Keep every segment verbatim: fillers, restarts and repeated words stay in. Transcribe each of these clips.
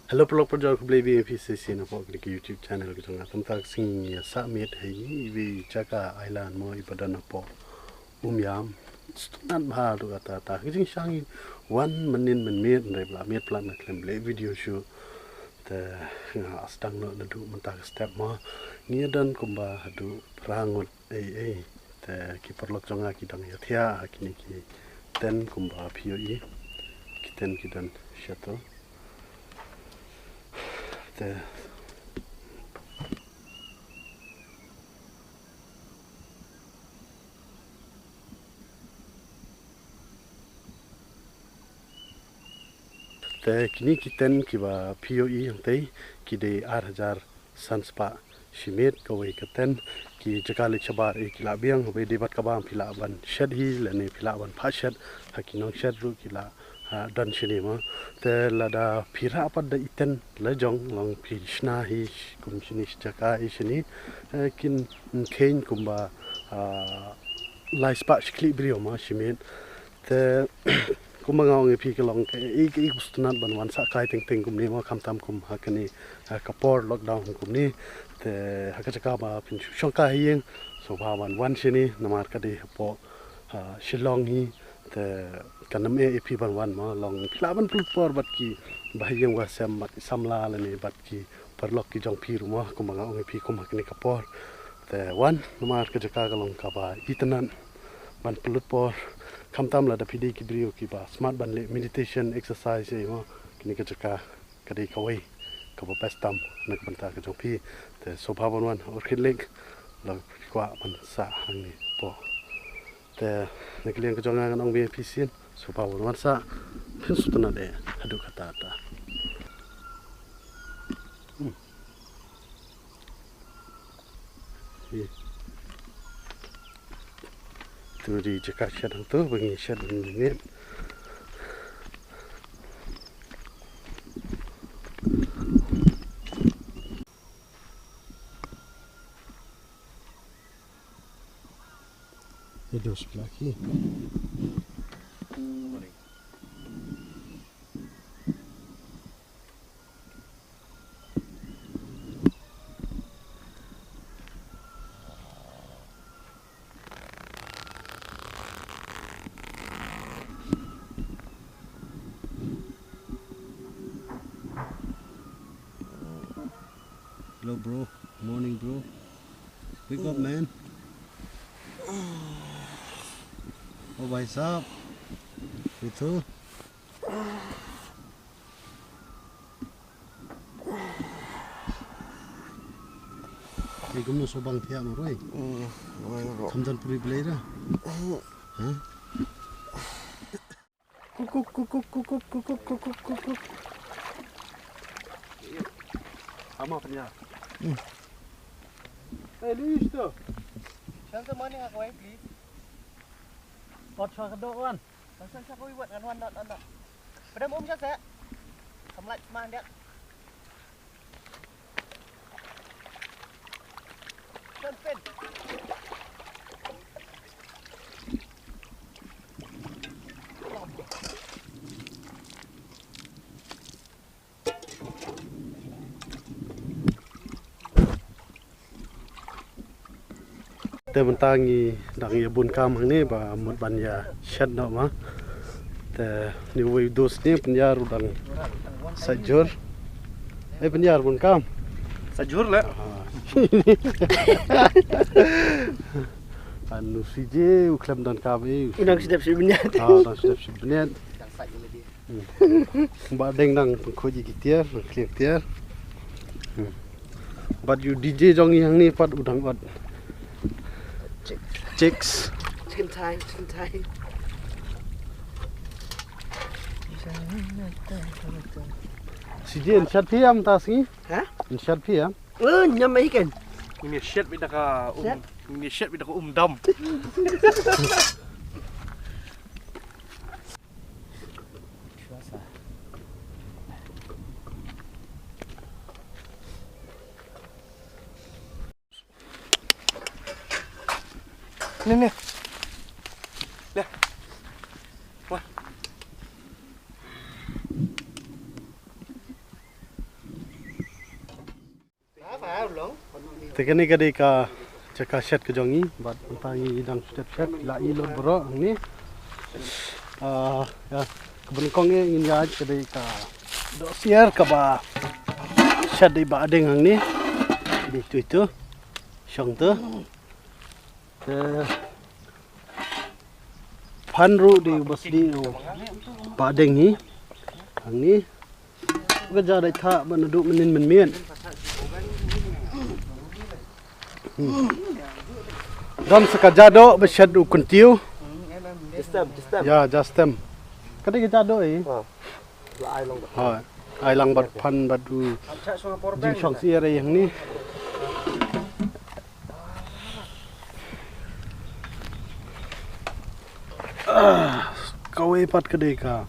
Hello paralok parajor, khublei biang ïa phi sa shisien hapoh kane ka YouTube channel ka jong nga. Te mynta ka sngi ngi ïa sah miet ha i, iwei i jaka island mo, iba don hapoh Umiam. Sngewtynnat bha haduh katta katta. Ka jingshisha ngi wan mynnin mynmiet, hynrei ba la miet palat nga khlem leh video shuh. Te nga sdang noh naduh mynta ka step mo. Ngi ïa don kumba haduh phra ngut ei ei. Te ki paralok jong nga ki dang ïathiah ha kine ki tent kumba phi ïohi. Ki tent ki don sha to. Te Te kine ki tent kiba phi ïohi hangtei ki dei ar hajar san spah shi miet kawei ka tent. Ki jaka leit shabar eh ki la biang, haba dei bad kaba phi lah ban shet hi lane phi lah ban phah shet ha ki nongshet ruh ki la, ha, don shane mo. Te lada phi rah pat da i tent la jong, long phi shna hi kum shane shi jaka eh shane, eh, kin kheiñ kumba, ah, lai spah shi khlieh briew mo shi miet. Te kumba nga ong ïa phi, ka long kaei kaei kaba sngewtynnat ban wan sah kai teng teng kumne mo, khamtam kum ha kane, ha ka por lockdown kumne. Te ha ka jaka ba phin shu shong kai ha ïing, sngewbha ban wan shane namar ka dei hapoh, ah, Shillong hi. Te kan ym eh ïa phi ban wan mo, long phi lah ban pynlut por bad ki bahaïing bahasem bad ki samla lane bad ki paralok ki jong phi ruh mo, kumba nga ong ïa phi kum ha kane ka por. Te wan namar ka jaka ka long kaba itynnat ban pynlut por. Khamtam lada phi dei ki briew kiba smat ban leh meditation, exercise ei mo, kane ka jaka ka dei kawei kaba best tam na ka bynta ka jong phi. Te sngewbha ban wan Orchid Lake, lada phi kwah ban sah hangne hapoh. Te na ka liang ka jong nga ngan ong biang ïa phi shisien, sngewbha ban wan sah, phin sngewtynnat eh haduh katta katta. Hmm. Hi. To dei jaka shet hangto ba ngi shet mynmiet. It was lucky. Hello, bro. Morning, bro. Wake up, man. Oh, भाई साहब. You too. Ei, kumno shu bang thiah marwei? Hmm, marwei. Kham don puri blei ra? Hmm. Ha? Kuk, kuk, kuk. Ama panya. Hmm. Hey, Luis to. Shall the morning aku, eh, please? Ot sha ka doh wan. Shall, shall, shall, we want one, not, not, not. Pada mum sha sa. Kam lait sma dia. Te mynta ngi dang ïa bun kam hangne ba mut ban ïa shet noh ma. Te une uwei u dost ne pynïar u dang sait jhur. Eh, pynïar bun kam. Sait jhur le. Ah. Anu C J u khlem don kam eh. U dang sdep shi bniat. Ah, dang sdep shi bniat. Hmm. Ba dang dang pynkhuid ïa ki tiar, khlieh tiar. Hmm. Bad u D J jong ngi hangne pat u dang ot. Chicks. Chicks. Chicken thigh, chicken thigh. C J, yn shet phi ïa mynta sngi? Ha? Yn shet phi ïa? Eh, ñiam ei ken. Ngin ïa shet beit da ka um. Shet? Ngin ïa shet beit da ka um dam. Ni, ni. Dah. Wah. Te kane ka dei ka jaka shet ka jong ngi, bad mynta ngi dang shet shet la i lut baroh hangne. Ah, ïa, kaba nyngkong eh ngin ïaid ka dei ka dohsiar kaba shet da i Bah Deng hangne. Dei tu tu. Shong tu. Te phan ruh dei ba sdie u Bah Deng hi. Hangne. Ka ja dei tha ba naduh mynnin mynmiet. Hmm. Don sa ka ja doh ba shet u kyntiew. Just them, just them. Ïa, just them. Ka dei ka ja doh eh. Ah. La ai long bad. Ha, ai lang bad phan bad u jingshong syiar ïa hangne. Ah, kawei pat ka dei ka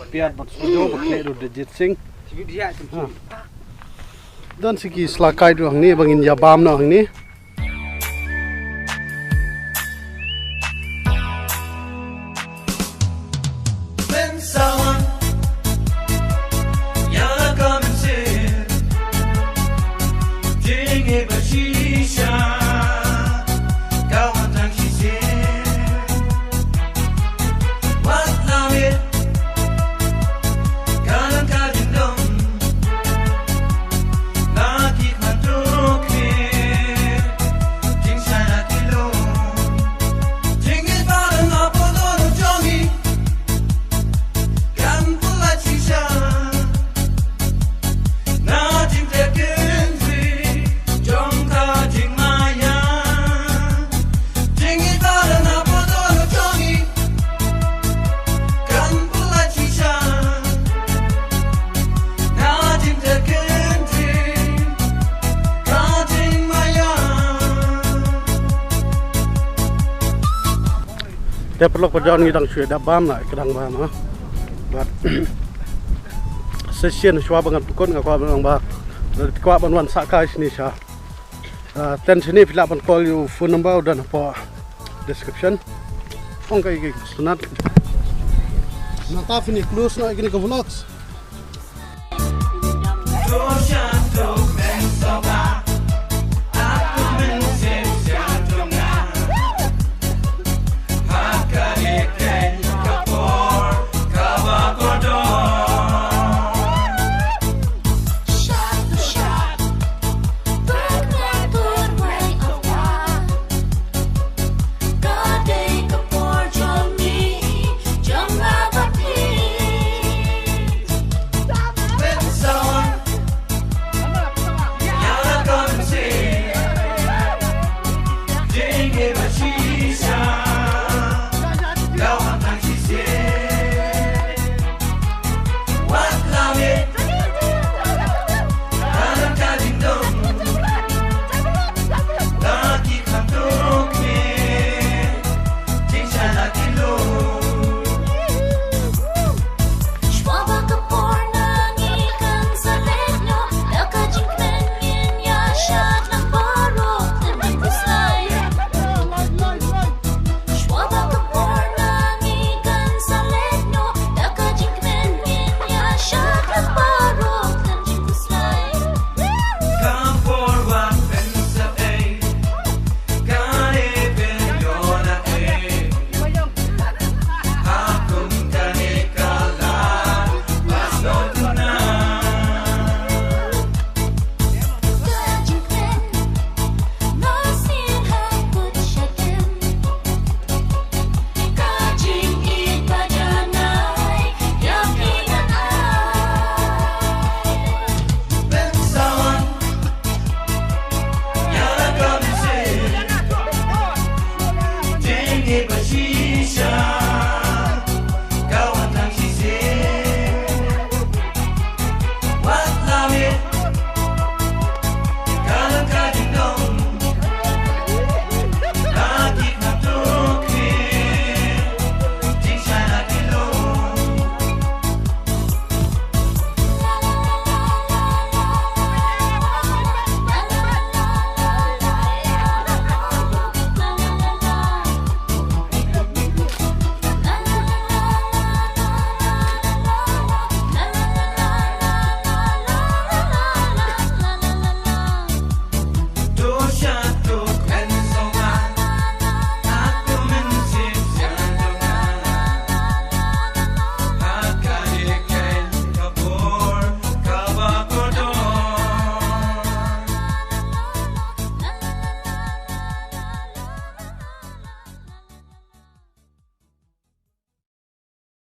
Piat bad Sojo ba khleh ruh da Jit Singh. Ha. Don sa ki sla kai ruh hangne ba ngin ïa bam noh hangne. Te paralok, parajor, ngi dang shu ïa dep bam la, ka dang bam ha. Bad sa shisien shuwa ba ngan pynkut nga kwah ban ong ba lada kwah ban wan sah kai shane sha, ah, tent shane, phi lah ban call ïa u phone number u don hapoh description. Ong kai ki sunat. Nangta phin ïa close noh ïa kine ki vlogs.